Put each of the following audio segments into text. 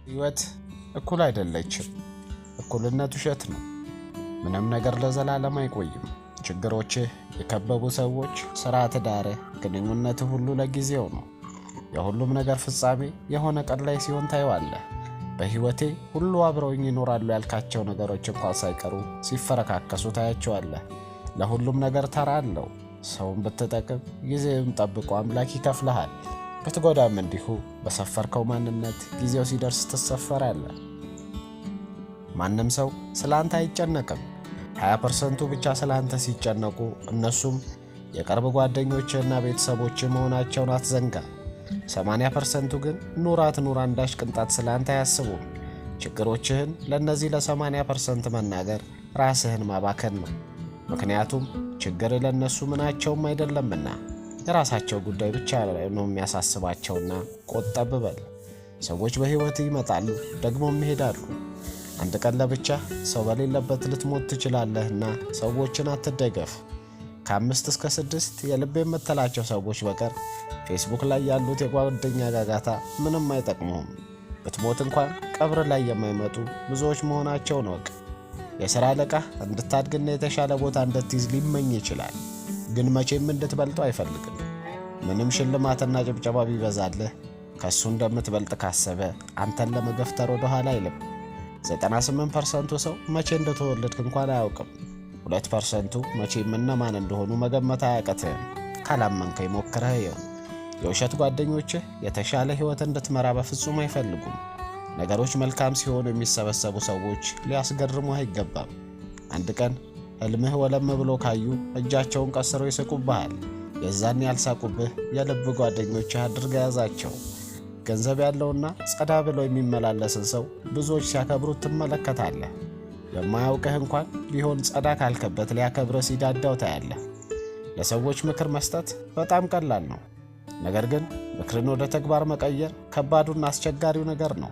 ሕይወት እኩል አይደለችም። እኩልነት ውሸት ነው። ምንም ነገር ለዘላለም አይቆይም። ችግሮችህ፣ የከበቡ ሰዎች፣ ስራ፣ ትዳርህ፣ ግንኙነትህ ሁሉ ለጊዜው ነው። የሁሉም ነገር ፍጻሜ የሆነ ቀን ላይ ሲሆን ታየዋለህ። በሕይወቴ ሁሉ አብረውኝ ይኖራሉ ያልካቸው ነገሮች እንኳን ሳይቀሩ ሲፈረካከሱ ታያቸዋለህ። ለሁሉም ነገር ተራ አለው። ሰውን ብትጠቅም ጊዜውን ጠብቆ አምላክ ይከፍልሃል። ብትጎዳም እንዲሁ በሰፈርከው ማንነት ጊዜው ሲደርስ ትሰፈራለህ። ማንም ሰው ስለ አንተ አይጨነቅም። 20 ፐርሰንቱ ብቻ ስለ አንተ ሲጨነቁ እነሱም የቅርብ ጓደኞችህና ቤተሰቦችህ መሆናቸውን አትዘንጋ። 80 ፐርሰንቱ ግን ኑር አትኑር አንዳች ቅንጣት ስለ አንተ አያስቡም። ችግሮችህን ለእነዚህ ለ80% መናገር ራስህን ማባከን ነው። ምክንያቱም ችግር ለእነሱ ምናቸውም አይደለምና የራሳቸው ጉዳይ ብቻ ነው የሚያሳስባቸውና ቆጠብ በል። ሰዎች በሕይወት ይመጣሉ፣ ደግሞም ይሄዳሉ። አንድ ቀን ለብቻ ሰው በሌለበት ልትሞት ትችላለህና ሰዎችን አትደገፍ። ከአምስት እስከ ስድስት የልብ የምትላቸው ሰዎች በቀር ፌስቡክ ላይ ያሉት የጓደኛ ጋጋታ ምንም አይጠቅሙህም። ብትሞት እንኳን ቀብር ላይ የማይመጡ ብዙዎች መሆናቸውን እወቅ። የሥራ አለቃህ እንድታድግና የተሻለ ቦታ እንድትይዝ ሊመኝ ይችላል፣ ግን መቼም እንድትበልጠው አይፈልግም። ምንም ሽልማትና ጭብጨባ ቢበዛልህ ከእሱ እንደምትበልጥ ካሰበ አንተን ለመገፍተር ወደ ኋላ አይልም። 98 ፐርሰንቱ ሰው መቼ እንደተወለድክ እንኳን አያውቅም። 2 ፐርሰንቱ መቼም እነማን እንደሆኑ መገመት አያቅትህም። ካላመንከኝ ሞክረህ እየው። የውሸት ጓደኞችህ የተሻለ ሕይወት እንድትመራ በፍጹም አይፈልጉም። ነገሮች መልካም ሲሆኑ የሚሰበሰቡ ሰዎች ሊያስገርሙህ አይገባም። አንድ ቀን ሕልምህ ወለም ብሎ ካዩ እጃቸውን ቀስረው ይስቁብሃል። የዛን ያልሳቁብህ የልብ ጓደኞችህ አድርገህ ያዛቸው። ገንዘብ ያለውና ጸዳ ብሎ የሚመላለስን ሰው ብዙዎች ሲያከብሩት ትመለከታለህ። የማያውቅህ እንኳን ቢሆን ጸዳ ካልከበት ሊያከብርህ ሲዳዳው ታያለህ። ለሰዎች ምክር መስጠት በጣም ቀላል ነው። ነገር ግን ምክርን ወደ ተግባር መቀየር ከባዱና አስቸጋሪው ነገር ነው።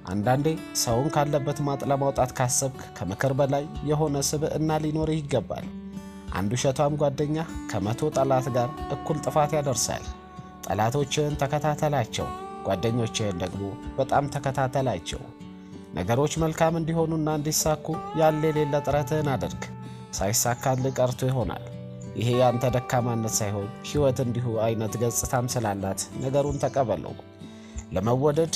አንዳንዴ ሰውን ካለበት ማጥ ለማውጣት ካሰብክ ከምክር በላይ የሆነ ስብዕና ሊኖርህ ይገባል። አንድ ውሸታም ጓደኛ ከ100 ጠላት ጋር እኩል ጥፋት ያደርሳል። ጠላቶችህን ተከታተላቸው፣ ጓደኞችህን ደግሞ በጣም ተከታተላቸው። ነገሮች መልካም እንዲሆኑና እንዲሳኩ ያለ የሌለ ጥረትህን አድርግ። ሳይሳካልህ ቀርቶ ይሆናል። ይሄ ያንተ ደካማነት ሳይሆን ሕይወት እንዲሁ አይነት ገጽታም ስላላት ነገሩን ተቀበለው። ለመወደድ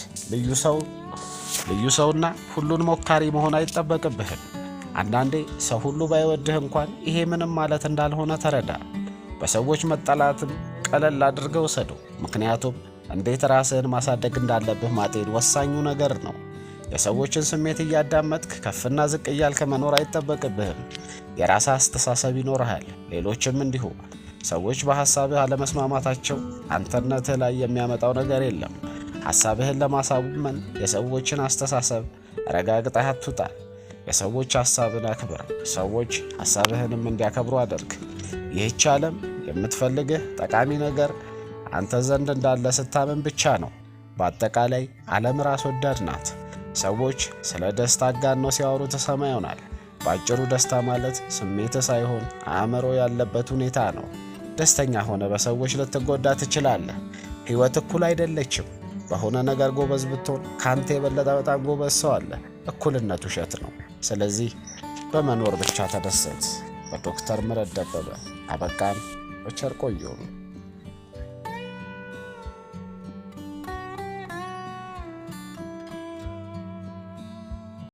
ልዩ ሰውና ሁሉን ሞካሪ መሆን አይጠበቅብህም። አንዳንዴ ሰው ሁሉ ባይወድህ እንኳን ይሄ ምንም ማለት እንዳልሆነ ተረዳ። በሰዎች መጠላትም ቀለል አድርገህ ውሰደው። ምክንያቱም እንዴት ራስህን ማሳደግ እንዳለብህ ማጤን ወሳኙ ነገር ነው። የሰዎችን ስሜት እያዳመጥክ ከፍና ዝቅ እያልክ መኖር አይጠበቅብህም። የራስህ አስተሳሰብ ይኖርሃል፣ ሌሎችም እንዲሁ። ሰዎች በሐሳብህ አለመስማማታቸው አንተነትህ ላይ የሚያመጣው ነገር የለም። ሐሳብህን ለማሳመን የሰዎችን አስተሳሰብ ረጋግጠህ አትውጣ። የሰዎች ሐሳብን አክብር፣ ሰዎች ሐሳብህንም እንዲያከብሩ አድርግ። ይህች ዓለም የምትፈልግህ ጠቃሚ ነገር አንተ ዘንድ እንዳለ ስታምን ብቻ ነው። በአጠቃላይ ዓለም ራስ ወዳድ ናት። ሰዎች ስለ ደስታ አጋነው ሲያወሩ ትሰማ ይሆናል። በአጭሩ ደስታ ማለት ስሜት ሳይሆን አእምሮ ያለበት ሁኔታ ነው። ደስተኛ ሆነ በሰዎች ልትጎዳ ትችላለህ። ሕይወት እኩል አይደለችም። በሆነ ነገር ጎበዝ ብትሆን ካንተ የበለጠ በጣም ጎበዝ ሰው አለ። እኩልነት ውሸት ነው። ስለዚህ በመኖር ብቻ ተደሰት። በዶክተር ምህረት ደበበ አበቃን። በቸር ቆዩን።